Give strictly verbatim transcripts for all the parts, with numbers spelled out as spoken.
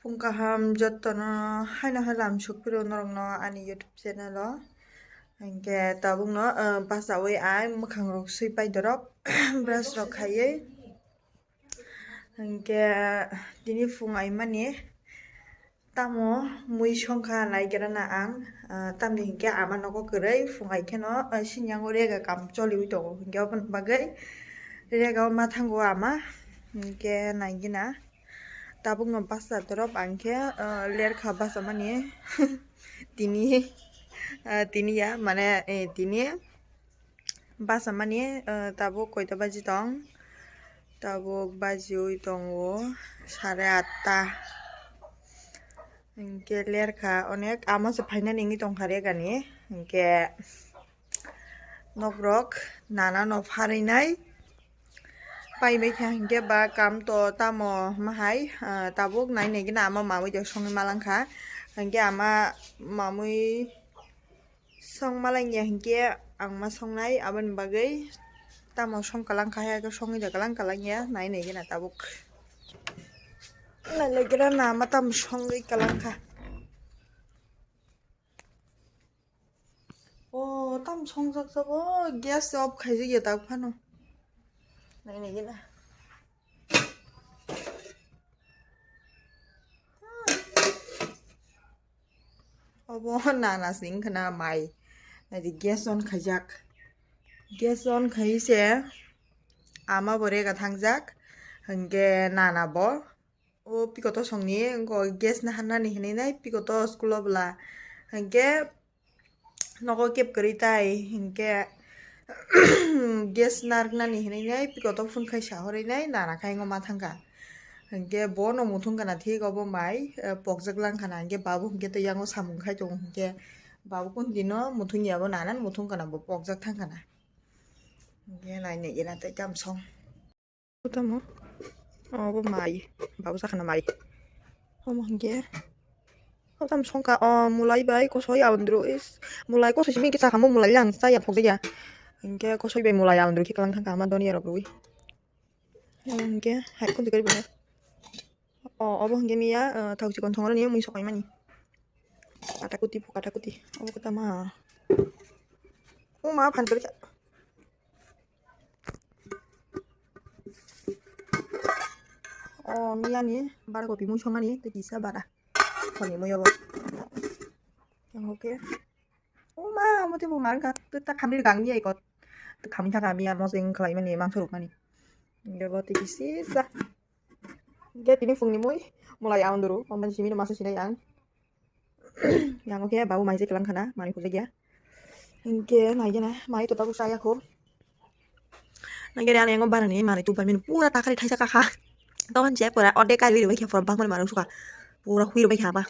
Phung kaham jottono haino hai lam sukphiro norokno ani YouTube channel o. Hinkhe tabukno, eh, bachawi ai mwkhang rok swi pai dorop, brush rok khaiwi. Hinkhe tini phung aimani tamo mui songkha naigra na ang, ah, tamni hinkhe ama nogo kwrwi phung ai kheno, ah, sini yango rega kam choliwi tongo, hinkhe oboni bagwi rega o ma thango ama, hinkhe naigina tabukno basa dorop ang khe, ah, lerkha basa mani tini, ah, tini ya mane, eh, tini. Basa mani, eh, tabuk koita baji tong? Tabuk bajiwi tongo sare atta. Hinkhe lerkha onek, ama se phainani wngwi tongkha regani. Hinkhe nokrok nana no pharwi nai. Paibai kha hinkhe ba kam to tamo mahai, eh, tabuk nai nai gina ama mamwi de songwi malangkha. Hinkhe ama mamwi Song malai ya hinkhe ang ma songnai, aboni bagwi tamo song kalang kha, hai khe songwi da kalang kalang ya, nai nai gana tabuk. Nai lai gira na ma tamo songwi kalang kha. O, tamo songjak jabo, gas se off khaijak ya tak phano. Nai nai gana. Obo nana sing khna mai. Naidi gas on khaijak. Gas on khai se ama bo rega thangjak. Hinkhe nana bo. O pikoto songni wngkha gas naharnani hinwi nai pikoto school o bwla. Hinkhe nogo kep kwrwi tai hinkhe gas narwknani hinwi nai pikoto phone khai sahorwi nai nana khai wngma thangkha. Hinkhe bono muthung gana thik obo mai, eh, pokjak lang khana hinkhe babu hinkhe tei yango samung khai tongo hinkhe babu kun dino muthung yabo nanani muthung gana bo pokjak thang khana. Hinkhe nai nai gena tei tamsong. Tamo? Obo mai. Babu sakhana mai. Omo hinkhe. O tamo songkha. O mulai bai kosoi aundru is. Mulai kosoi simi kisa kamo mulai lang saya phokjaya. Hinkhe kosoi bai mulai aundru khe kalang thangkha ama doniya rok rwi. Hinkhe hai kun dikari bana. O obo hinkhe miya, eh, thok chikon thongro ni mui sokai mani. Kata kuti phu kata kuti. Obo kota ma. O ma phan kari. O miyani bara kopi mui songmani tei kisa bara. Koni mui obo. Yang oke. O ma, mo tei bo mar ka, ta khamri gang ni ai kot. Ta khamri thaka miya mo sing khlai mani mangso ruk mani. Ge bo tei kisi sa. Ge tini phung ni mui, mulai aundru, omo simi no masa sinai ang. Yang oke, babu mai je kelang khana, mani pujagya. Hinkhe naigena mai to tabuk saya kho. Naigena ani yango barani mani tu barmin pura takari thaisa kakha. Tohan je pura ode kari ri bai khe pura bangmani marung suka. Pura hui ri bai kha ba.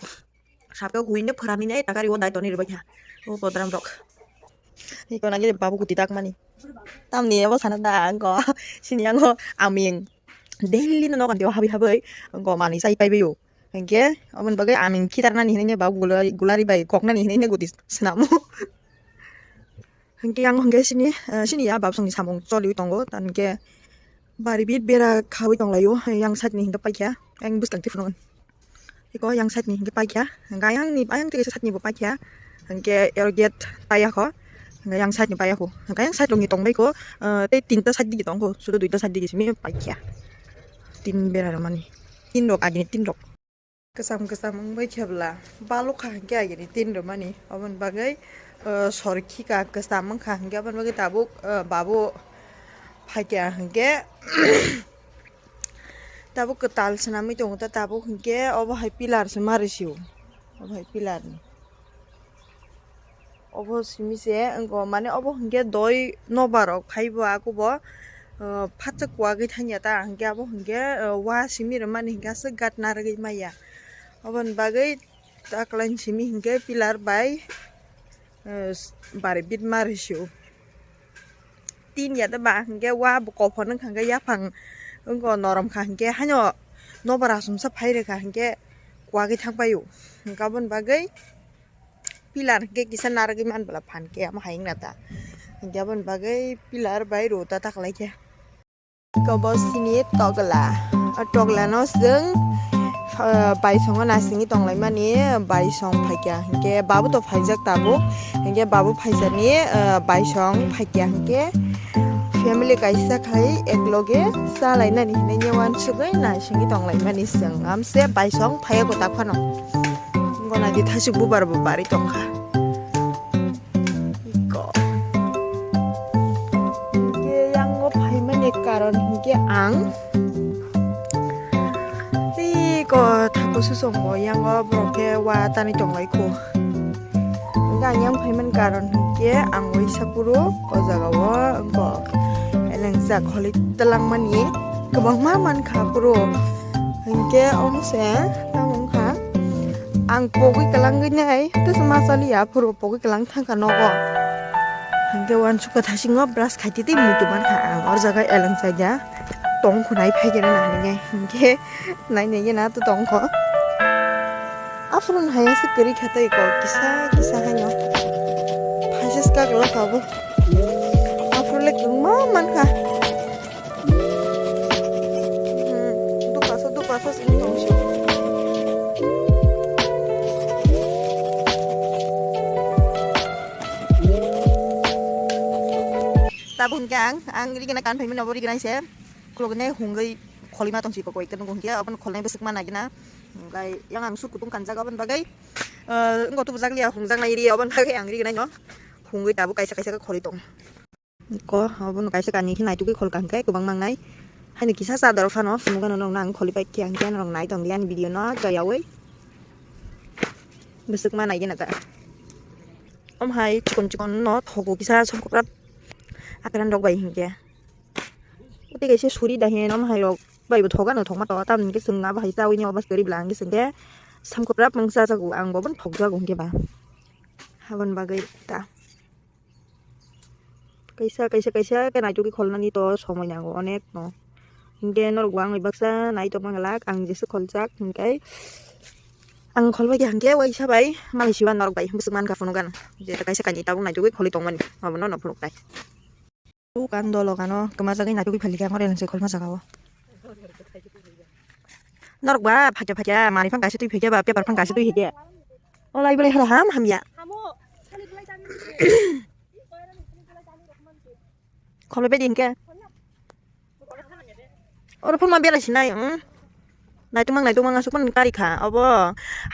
Sapke hui ne pura mine takari o dai toni ri bai kha. O podram rok. Iko nagere babu kuti tak mani. Tamni abo sana da angko. Sini yango aming. Daily no nokan tio habi habai. Angko mani sai pai bayo. Hinkhe, aboni bagwi aming khitarnani hinwi ne ba gula-, gulari bai koknani hinwi ne guti swnamo. Hinkhe yang hinkhe sini, eh, sini ya babsongni samung choliwi tongo, tani khe bari bit bera khawi tonglaio, yang side ni hinkhe paikha, yang bwskang twi phunukgo. Iko yang side ni hinkhe paikha, hinkhe ayang ni, ayang twi kaisa side ni bo paikha, hinkhe ero gate paiya kho, hinkhe yang side ni paiya kho, hinkhe yang side rok ni tongbai kho, eh, tei tinta side digi tongkho, sudu duita side digi simi paikha. Tin bera rwmani. Tin rok agini tin rok. Kwcham kwcham wngbai khe bwla balukha hinkhe agini tin rwmani. Oboni bagwi, uh, sor khika kwcham wngkha hinkhe oboni bagwi tabuk, uh, babu phaikha hinkhe tabuk kwtal swnamwi tongo ta tabuk hinkhe obo hai pillar se ma rwsio. Obo hai pillar ni. Obo simi se wngkha, mane obo hinkhe doi nobar rok phaibo, akubo, uh, phatsa kuwagwi thangya ta, hinkhe abo hinkhe, uh, wa simi rwmani hinkhe aswk gat narwgwi maya. Oboni bagwi taklaini simi hinkhe pillar bai, uh, bari bit ma rwsio. Tin ya da ba hinkhe wa bo kophon wngkha hinkhe yaphang wngkha norom kha hinkhe haino nobar asomsa phai rwkha hinkhe kuwagwi thang paio. Hinkhe aboni bagwi pillar hinkhe kisa narwgwi man bwla phan khe amo hai wngna ta. Hinkhe aboni bagwi pillar bai rota ta kwlai khe. Kobo sini tokla. O tokla no chwng Ah, baisongo nasingwi tonglaimani, baisong phaikya hinkhe babu to phaijak tabuk, hinkhe babu phaisani, ah, baisong phaikya hinkhe family kaisa khai ekloge chalainani hinwi uansugwi nasingwi tonglaimani chwng. Amse baisong phaiyago daphano. Gona di thasuk bubar bo bari tongkha. Iko. Hinkhe yango phaimani karon hinkhe ang tei iko thakusu chongo, yango borok khe wa tanwi tonglaikho. Hinkhe ang yang phaimani karon hinkhe ang waisa phuru o jagao wngkha elengsa kholi twlangmani kwbangma mankha phuru. Hinkhe omo se tamo wngkha ang pogwi kwlangwi nai tei ma chaliya phuru pogwi kwlang thangkha nogo. Hinkhe uansukha thasingo brush khaitwi tei muitu mankha ang o jaga elengsa ya tong khwnai phaikhe rwna hinwi hinkhe nai nai gena to tongkho. Aphuru no hai se kwrwi kha tei ko kisa kisa haino phaisa swkak lo kha bo. Aphuru le kwbangma mankha. Hmm, dupasa dupasa sini tongsi. Tabuk hwnkhe ang, ang rigena kan phaimani obo rigena se khuluknai hungwi kholima tongsi koko ekta nukgo hwnkhe aboni kholnai bwswk ma naigina. Hwnkhe yang ang suk kutung kanjak aboni bagwi, eh, wngkha tubujak liya, hungjak nai ri, aboni bagwi ang rignai no hungwi tabuk kaisa kaisa khe kholi tong. Ko, abono kaisa kani khe naitugwi khol kha hwnkhe kwbang mangnai. Haino kisa cha dorok phano phunukgano nokna ang kholi pai khe ang khe norok nai tong di ani video no chayawi. Bwswk ma naigena ta. Om hai chikon chikon no thogo kisa songkrak akran rok bai hwnkhe. Tei kaisa suri da hin om hai rok bai bo thoga no thokma to tamni hwnkhe chwng abo hai chawi ni obo se kwrwi bwla hwnkhe chwng khe samkhuprap mungsa jago ang bo bono thokjago hwnkhe ba haboni bagwi ta kaisa kaisa kaisa khe naitugwi kholnani to somoi nango onek no hwnkhe norok bo ang bai baksa nai tongma glak ang jesa kholjak hwnkhe ang kholbai khe hwnkhe waisa bai malai siba norok bai bwswk mankha phunukgwi ano je kaisa kainwi tabuk naitugwi kholwi tongmani abono no phunuknai. Dukan dolo gano kwmajagwi naitugwi phalikha ang ore nangse kholma saka o. Norok ba phaikya phaikya manwi phang kaisa twi phaikya ba paper phang kaisa twi phaikya. O lai belai hara ham hamya. Kholoi bedi hinkhe. Oro phano ma belai sinai. Naitukmang naitukmang aswk phano kari kha obo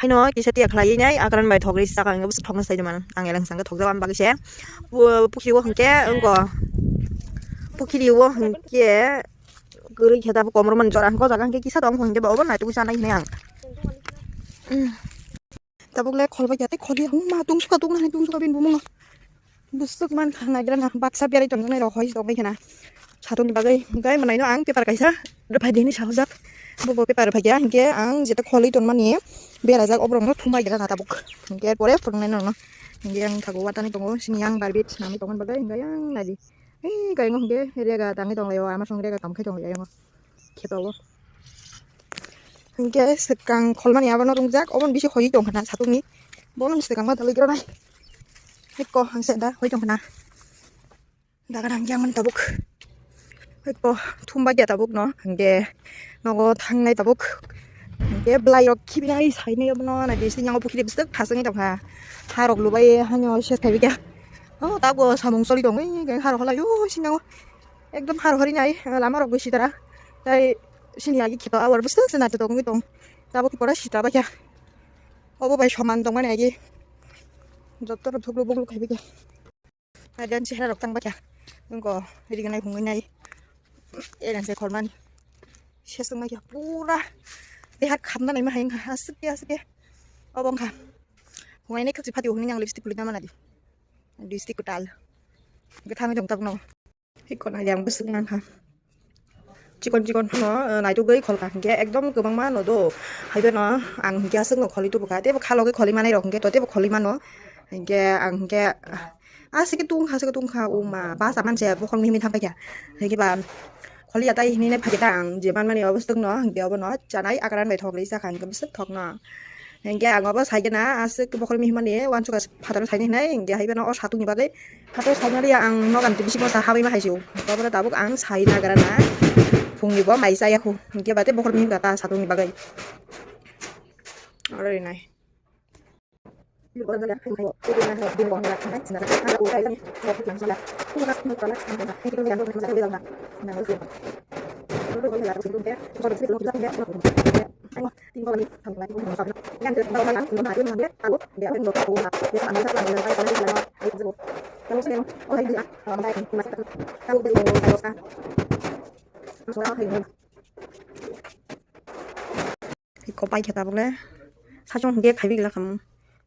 haino kisa tiya khlaiwi nai akran bai thok ri saka hwnkhe bwswk thokno sai di mano ang eleng sangkhe thokjak aboni bagwi se pukhiri o hwnkhe wngkho pukhiri o hwnkhe kwrwi khe tabuk komormani jora hwnkhe o jaga hwnkhe kisa tong hwnkhe ba obo naitugwi chanai hinwi ang. Tabuk le kholbai khe tei kholi ma tungsuka tungna hai tungsuka bini bumung no. Bwswk man kha naigra na baksa berai tongjaknai rok hoi tongbai khena. Satungni bagwi gai manaino ang paper kaisa rwphai di hinwi sahojak. Bo bo paper rwphai khe hinkhe ang jeto kholi tongmani berajak oborokno thumbai gra na tabuk. Hinkhe pore phwrwngnai norokno. Hinkhe ang thago watani tongo sini yang barbit swnamwi tongmani bagwi hinkhe yang naidi. Hei kaingo hinkhe rega tangwi tonglaio ama song rega tamkhai tonglaio. Kheba o. Hinkhe swkang kholmani abono rongjak, oboni bisi hoiwi tongkha na satukni. Bono swkang ma dalwi gronai. Hekko hangse da hoi tongkha na. Daga rang yang man tabuk. Hekko thumba dia tabuk no. Hinkhe nogo thangnai tabuk. Hinkhe bwlai rok khibinai sainai abono na bisi nyango pukhiri bwswk thaswngwi tongkha. Harok lubai hanyo ses khaibikha. Oh, tabuk samung choli tongwi harok halai o sinango. Ekdom har hori nai, lama rok bisi tara. Tai sini agi khipa awar bwswk se naithotok wngwi tong. Tabuk pora sita baikha. Obo bai soman tongmani agi. Joto rok thuklu buklu khaibaikha. Adan chehra rok tang baikha. Wngko rignai hungwi nai. Eran se khormani. Sesung baikha pura. Dehat khamna naima hai wngkha. Aswk ke aswk ke. Obo wngkha. Hungnai nai khakchi phati huni nang lipstick pulina mana di. Lipstick kwtal. Githangwi tong tabuk no. Hikon ai ang bwswk mankha. Chikon chikon phano, eh, naitugwi kholkha hinkhe ekdom kwbangma no do. Haiphano ang hinkhe aswkno kholi tubukha. Teibo khalogwi kholi manai rok hinkhe to teibo kholi mano. Hinkhe ang hinkhe, ah, aswk tungkha, aswk tungkha, o ma, basa manse bokhorok mihimwi thangpaikha. Hinkhe ba kholi ya tai hinwi nai phaikha ang je manmani obo swkno hinkhe obono chanai akran bai thok rwi chakha hinkhe bwswk thokno. Hinkhe ang obo saikhe na aswk bokhorok mihimani uansukha phataro saini hinai hinkhe haiphano o satungni bagwi. Hato saimaliya ang nogan twi bisingo sa habwi ma hai se o. Tabora tabuk ang sai nagra na. Phungni bo mai chaya khu. Hinkhe bate bokhorok ni himkha ta satungni bagwi. Oro rinai. Iko pai khe tabuk le. Sachung hwnkhe khaiwi glak khamung.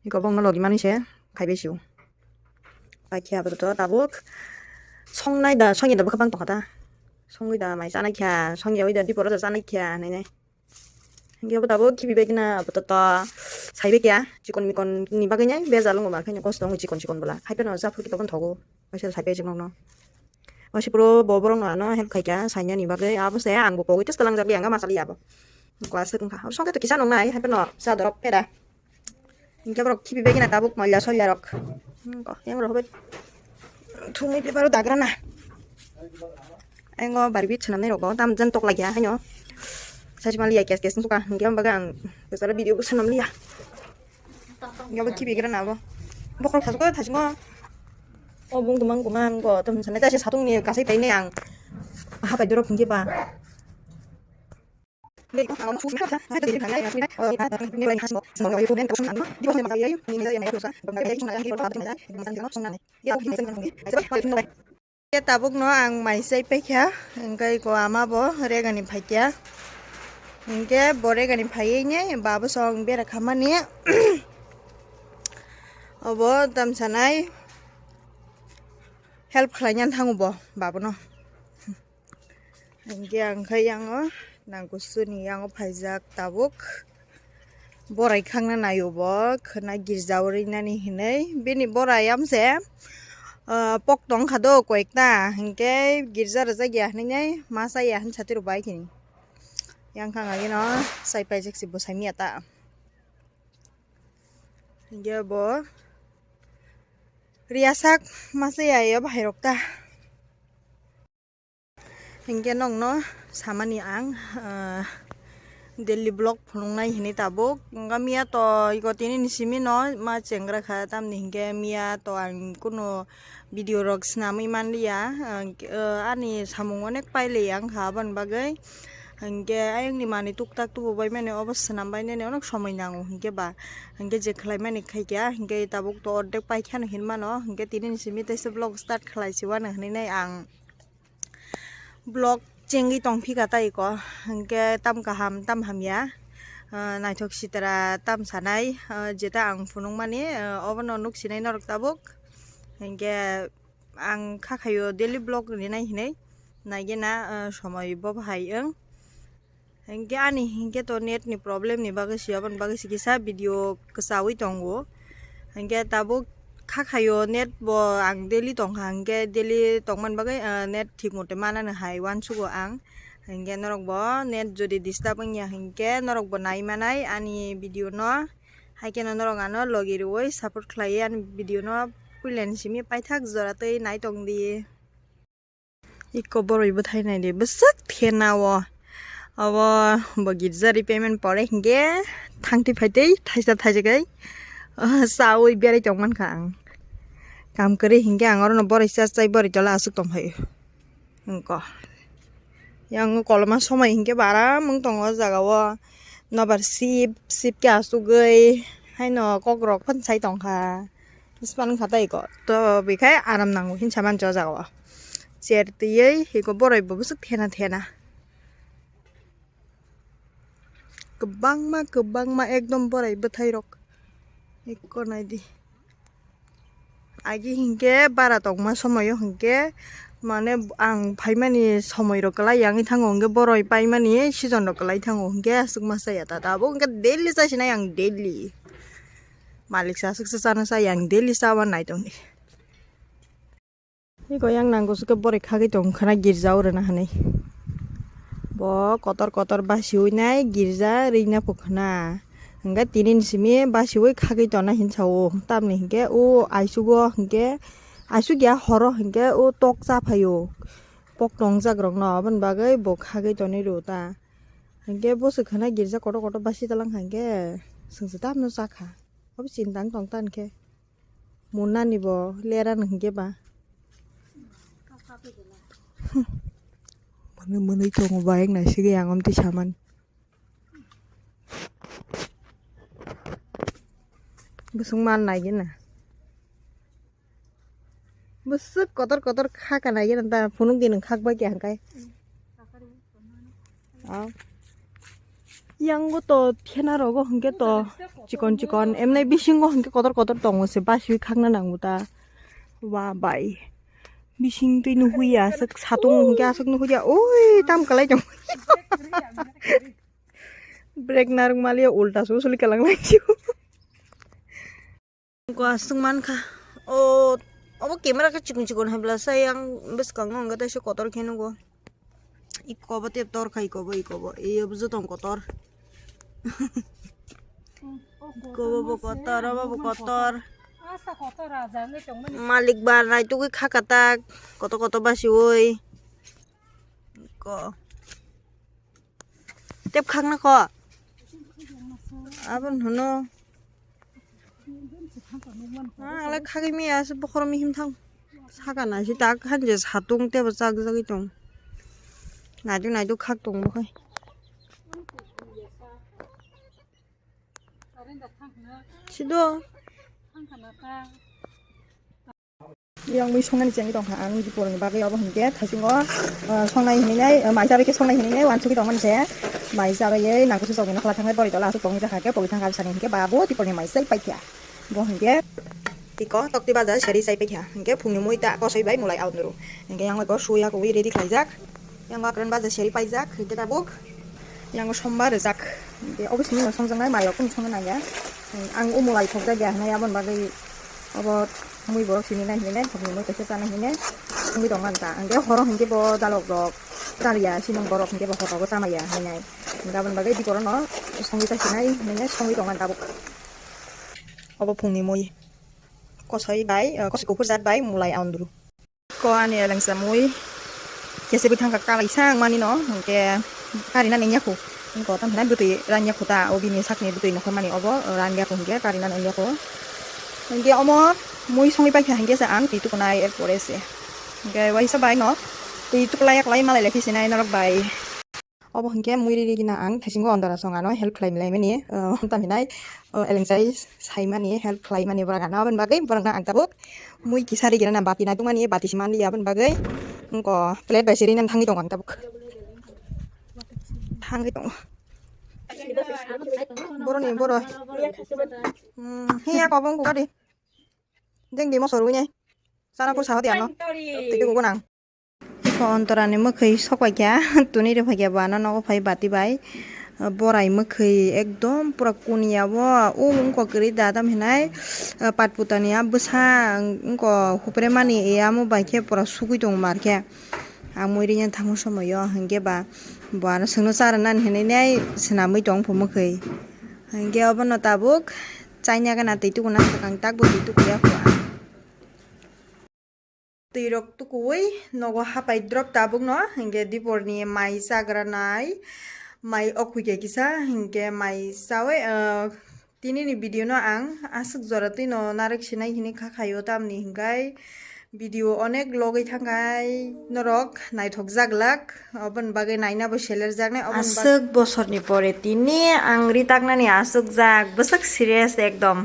Iko bongno logi mani se khaiwi sio. Pai khe abo to tabuk. Songnai da, songya da bwkha bang tongkha ta. Songwi da mai chanai kha, songya wi da diporo da chanai kha, nai nai. Hwnkhe abo tabuk khibi bai khna abo to to sai bai kha. Chikon mikon ni bagwi nai bejal wngma khe kosto wngwi chikon chikon bwla. Hai phano cha phurki tokon thogo. Waisa sai pai chikon no. Waisa puro bo borok no ano help khai kha, saina ni bagwi. Abo se ang bo pogwi testa lang jak li ang ma sali abo. Class wngkha. Songkhe to kisa nongnai, hai phano cha dorok pera. Hingke borok khibi bai gina tabuk moila soila rok. Hmm, ko, yang rok bai thumui paper o dagra na. Engo barbit swnam nai rok bo, tam jan tok lagi ya, haino. Sai mali ya, kes kes suka. Hingke ang baga ang besara video bo swnam liya. Hingke bo khibi gra na bo. Bokhol thasgo, thasgo. O bung kumang kumang ko, tam sanai ta se satung ni kasai tai ne ang. Hapai dorok hingke ba. Tabukno ang mai sai paikha, hingke ko ama bo regani phaikha, hingke bo regani phaiwi ni babo song bera khamani. Obo tamsanai help khlaina thango bo babono. Hingke ang khe yango nangkusuni yango phaijak tabuk. Borai khangna naio bo khwna girja o rinani hinwi. Bini borai amse, ah, pok tong kha do koyekta, hingke girja rwjak ya hinwi ma cha ya hin sati rw bai kini. Yang kha ageno sai paijak se bwsai miya ta. Hingke bo riyasak ma cha ya yo bahai rok ta. Hingke nokno samani ang, ah, daily vlog phunuknai hinwi tabuk. Wngkha miya to iko tini ni simi no ma chengra kha, tamni hingke miya to ang kunu video rok swnamwi manliya. Ah, ani samung onek pailai ang kha, aboni bagwi hingke ayang ni manwi tuktak tubu bai mani obo swnam bai nini onek somoi nango hingke ba hingke je khlai mani khaikya hingke tabuk to ordek paikhano hinmano hingke tini ni simi teisa vlog start khlai si wano hinwi nai ang. Vlog chengwi tongphika tei ko, hingke tam kaham tam hamya, ah, naithok sitra tam sanai, ah, jeta ang phunukmani, ah, obono nuksinai norok tabuk, hingke ang kha khaio daily vlog rinai hinwi, naigena, ah, somoi bo bahai wng. Hingke ani hingke to net ni problem ni bagwi se, aboni bagwi se kisa video kwchaui tongo. Hingke tabuk kha khaio net bo ang daily tongkha, hingke daily tongmani bagwi, ah, net thik mote manani hai uansugo ang. Hingke norok bo net jodi disturb wngya hingke norok bo nai manai ani video no. Haikhe no norok ano logi rwui support khlaiwi ani video no puilani simi paithak jora tei nai tongdi. Iko boroi bwthai naidi bwswk thena o. Obo bo girja ri payment pore hinkhe thangtwi phaitwi thaisa thaisa khe, ah, chaui berai tongmankha ang. Kam kwrwi hinkhe ang orono boroi cha chai boroi tola aswk tongphaio. Wngkha. Yang koloma somoi hinkhe bo aram wng tongo o jaga o. Nobar sip sip khe asugwi haino kokrok phano sai tongkha. Bwswk wngkha tei iko. To bekhai aram nango hinsa mancha o jaga o. Chair twiwi iko boroi bo bwswk thena thena. Kwbangma kwbangma ekdom borai bwthai rok. Iko naidi. Agi hinkhe bara tongma somoio hinkhe mane ang phaimani somoirok kwlai yangwi thango hinkhe boroi paimani season rok kwlai thango hinkhe aswk masa ya ta tabuk hinkhe daily chasinai ang daily. Malik sa aswk sa chana chai ang daily chawan nai tongdi. Iko yang nango suke boroi khagwi tong khana girja o rwna hinwi. Bo kotor kotor basiwi nai girja rwna phukhna. Hingke tini ni simi basiwi khagwi tona hinsa o. Tamni hingke o aisugo hingke aisuk ya horo hingke o tok cha phaio. Pok tongjak rokno aboni bagwi bo khagwi tonwi rwo ta. Hingke bwswk khana girja kotor kotor basi talang kha hingke Chwng se tamno chakha. Obo chini tang tong tan khe. Munani bo lera nang hingke ba. Mwnwi mwnwi tongo ba, ek nai sigwi ang omtwi saman. Bwswk man nai gena. Bwswk kotor kotor kha ka nai gena ta, phunuk di nwng khak bai khe hangkai. Aw. Yango to thena rogo hingke to chikon chikon, emne bisingo hingke kotor kotor tongo se, basiwi khakna nango ta. Wa bai. Bising twi nuhuya, aswk satung hingke aswk nuhuya. Oi, tam kalai tong. Brake narwk maliya ulta so suli kalang lai. Ko aswk mankha. O, obo camera khe chikon chikon hai bwla sai, ang bwskango hwnga tei se kotor khe nugo. Iko bo tei tor khai, iko bo, iko bo. Iyo bo jotong kotor. Iko bo bo kotor, obo bo kotor. Malik ba nai tugui kha katak. Kotor kotor basioi. Iko. Tep khakna kho. Abon hwno. Ah, alai khagwi miya se bokhorok mihim thang. Saka nai se tak han je satung tebo chak jagwi tong. Naidu naidu khak tong bo khai. Sido. Yang mui songnani chengwi tongkha ang, diporni bagwi obo hinkhe thaisingo, ah, songnai hinwi nai, ah, mai charwi khe songnai hinwi nai uansugwi tongmani se. Mai charwi nangkukhe chokni nokhola thangnai borwi tola aswk tongwi thangkha khe pogwi thangkha sani hinkhe ba bo diporni mai chai paikha. Bo hinkhe tiko tokti baja seri chai paikha hinkhe phungni mui ta kosoi bai mulai aundru. Hinkhe yang bai bo suya kuwi ready khlaijak. Yang akren baja seri paijak hinkhe tabuk. Yang sombar rijak. Hinkhe obo simi no songjaknai mai rok kunu songna nangya. Ang umulai thokjak ya hinai aboni bagwi obo mui borok sini nai hinai thokni mui kaisa chana hinai wngwi tongmani ta. Hinkhe horo hinkhe bo dalok rok chaliya sinong borok hinkhe bo hotogo chamaya hinai. Hinkhe aboni bagwi diporo no songwi ta hinai hinai songwi tongmani tabuk. Obo phungni mui kosoi bai, kosoi kuphur jat bai mulai aundru. Ko ani elengsa mui kesebwi thangkha kalaisa wngmani no, hinkhe karina nengya khu. Hinkhe o tamo hinai bwtwi ranya khu ta, o bini sakni bwtwi nokholmani obo ranya khu hinkhe karina nengya khu. Hinkhe omo mui songwi paikha hinkhe se ang twi tukunai er pore se. Hinkhe waisa bai no twi tukulai yaklai malai lai phisinai norok bai. Obo hinkhe mui riri gina ang thaisingo ondora song ano help khlai mlaimani, ah, tamo hinai, ah, elengchai saimani help khlaimani borok ano, aboni bagwi borokno ang tabuk mui kisa riri gina bati naitokmani bati se manliya aboni bagwi wngko plate bai se rinani thangwi tongo ang tabuk. Thangwi tongo. Boroni boro. Hmm, hiya kobong kukadi. Jeng di moso rwinai. Sana pursa hodi ano. Twi tukugo nang. Iko ontorani mwkhwi sokpaikha, tuni rwphaikha bo ano nogo phai bati bai. Borai mwkhwi ekdom pura kuniya bo, o wngkok kwrwi da tam hinai, patputani a bwsa wngkok hupremani, amo bai khe pura sugwi tongo mar khe. Ang mui rwna thangma somoio hinkhe ba bo ano chwngno cha rwnani hinwi nai swnamwi tong pho mwkhwi. Hinkhe obono tabuk chaina gana twi tukuna swkang, takbo twi tukuya kho ang. Twi rok tukuwi nogo hapai drop tabuk no, hinkhe diporni mai chagra nai, mai okhwikhe kisa, hinkhe mai chawi, ah, tini ni video no ang aswk jora twi no narwk sinai hinwi kha khaio, tamni hinkhai video onek logwi thangkhai norok naithok jaglak. Oboni bagwi naina bo seler jaknai, oboni bag- Aswk bosorni pore tini ang ri taknani aswk jak, bwswk serious ekdom.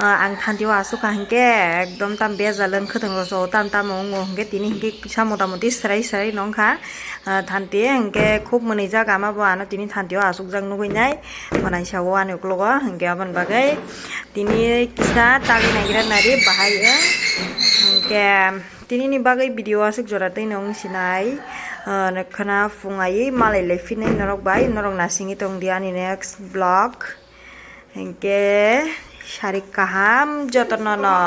Ah, ang thanti o aswk kha hinkhe ekdom tam bejal wng, khwtwng rw so tam tamo wngo hinkhe tini hinkhe kisa mota moti swrai swrai nw wngkha. Ah, thanti hinkhe khub mwnwi jak ama bo ano tini thanti o aswk jak nugui nai. Khwnaisa o ani uklogo hinkhe aboni bagwi tini kisa tagwi naigra nari bahai wng hinkhe. Tini ni bagwi video aswk jora twi nw wng sinai, ah, khwna phung ai malai lai phinai norok bai, norok nasingwi tong di ani next vlog. Hinkhe sarik kaham jotono no.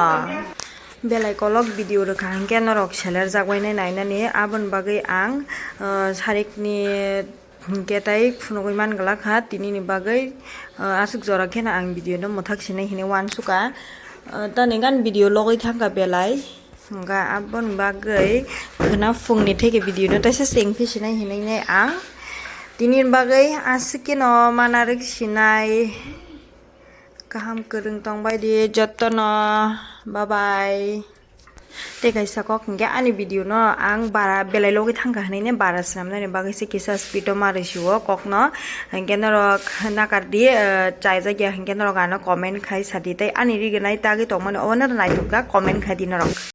Belai kolok video rwkha hinkhe norok seler jak bai nai nainani, aboni bagwi ang, ah, sarikni Hinkhe tai phunugui man glak kha, tini ni bagwi, ah, aswk jora kheno ang video no mwthak sinai hinwi uansukha. Ah, tani gan video logwi thangkha belai. Hwnkha aboni bagwi khwna phungni theke video no taisa chengphi sinai hinwi nai ang. Tini ni bagwi aswk kheno manarwk sinai. Kaham kwrwng tongbai di jotono. Bye bye. Tei kaisa kok hinkhe ani video no ang bara belai logi thangkha hinwi ne bara swnamnani bagwi se kisa speed o ma rwsio kokno. Hinkhe norok nakardi, eh, chaijakya hinkhe norok ano comment khai sadi tei ani rignai tagwi tongmani obo no naithokjak comment khai di norok.